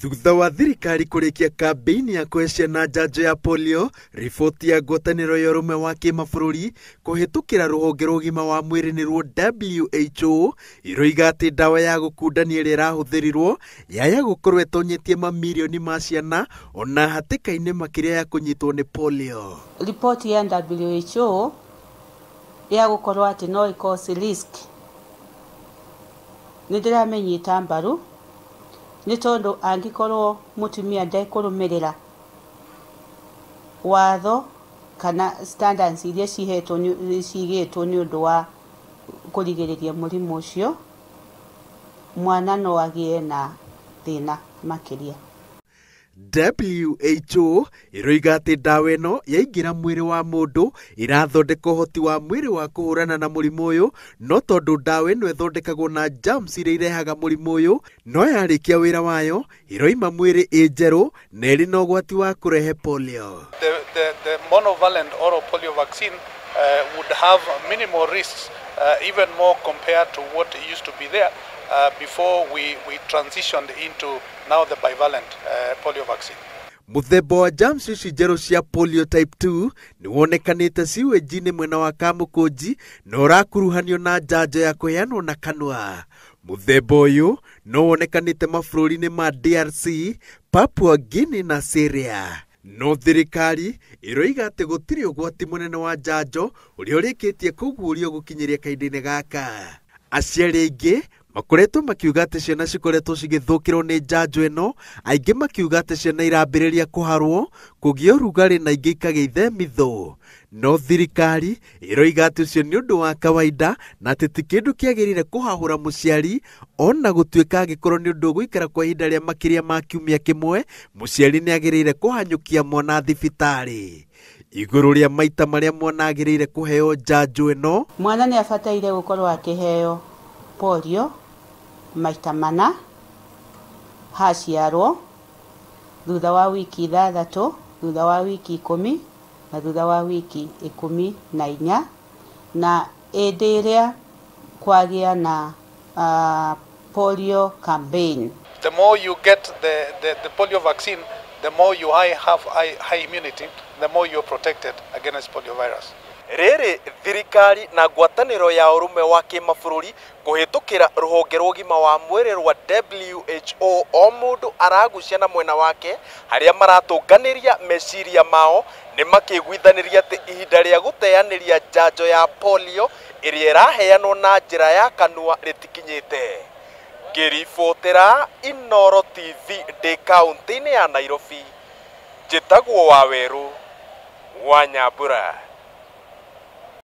Thutha wa thirikari kũrĩkia kambĩini ya kũhe ciana njanjo ya polio, riboti ya ngwatanĩro ya ũrũmwe wa kĩmabũrũri kũhĩtũkĩra rũhonge rwa ũgima wa mwĩrĩ nĩruo WHO ĩroiga atĩ ndawa ya gũkundania ĩrĩa ĩrahũthĩrirwo yaya gũkorwo ĩtonyetie mamirioni ma ciana ona hatĩka-inĩ makĩria ya kũnyitwo nĩ polio. Riboti ya WHO ya gũkorwo atĩ no ĩ risk nĩ ndĩramĩnyita mbaru, nĩ tondũ angĩkorwo mũtumia ndekũrũmĩrĩra watho kana standards iria cihetwo cigĩtwo nĩ ũndũ wa kũrigĩrĩria mũrimũ ũcio, mwana no agĩe na thĩna makĩria. WHO ĩroiga atĩ ndawa ĩno yaingĩra mwĩrĩ wa mũndũ ĩrathondeka ũhoti wa mwĩrĩ wa kũhũrana na mũrimũ ũyũ, no tondũ ndawa ĩno ĩthondekagwo na germs iria irehaga mũrimũ ũyũ, no yarĩkia wĩra wayo ĩroima mwĩrĩ ĩ njerũ na ĩrĩ na ũgwati wa kũrehe polio. The monovalent oral polio vaccine would have minimal risks, even more compared to what used to be there before we transitioned into now the bivalent polio vaccine. Mũthemba wa germs ici njerũ cia polio type 2 nĩ wonekanĩte sewage-inĩ mwena wa Kamũkũnji na ũrakuruhanio na njanjo ya kũheanwo na kanua. Mũthemba ũyũ no wonekanĩte mabũrũri-inĩ ma DRC, Papua Guinea na Syria. No thirikari ĩroiga atĩ gũtirĩ ũgwati mũnene wa njanjo ũrĩa ũrĩkĩtie kũguũrio gũkinyĩria kahinda-inĩ gaka. Aciari aingĩ makoretwo makiuga atĩ ciana cikoretwo cigĩthũkĩrwo nĩ njanjo ĩno, aingĩ makiuga atĩ ciana irambĩrĩria kũharwo, kũgĩa ũrugarĩ na ingĩ ikagĩa ithemithũ. No thirikari ĩroiga atĩ ũcio nĩ ũndũ wa kawaida na atĩ ti kĩndũ kĩagĩrĩire kũhahũra mũciari, ona gũtuĩka angĩkorwo nĩ ũndũ ũgũikara kwa ihinda rĩa makĩria ma kiumia kĩmwe, mũciari nĩ agĩrĩire kũhanyũkia mwana thibitarĩ. Igũrũ rĩa maita marĩa mwana agĩrĩire kũheo njanjo ĩno, mwana nĩ abataire gũkorwo akĩheo polio maita mana haciarwo, thutha wa wiki 6, thutha wa wiki 10 na thutha wa wiki 14, na ĩndĩ ĩrĩa kwagĩa na polio campaign. The more you get the polio vaccine, the more you have high immunity, the more you're protected against polio virus. Rĩrĩ thirikari na ngwatanĩro ya ũrũmwe wa kĩmabũrũri kũhĩtũkĩra rũhonge rwa ũgima wa mwĩrĩ rwa WHO, o mũndũ aragucia na mwena wake harĩa maratũnganĩria meciria mao nĩ makĩiguithanĩria atĩ ihinda rĩa gũteanĩria njanjo ya polio ĩrĩa ĩraheanwo na njĩra ya kanua rĩtikinyĩte. Ngĩribotera Inooro TV ndĩ kaũntĩ-inĩ ya Nairobi, njĩtagwo Wawerũ wa Nyambura.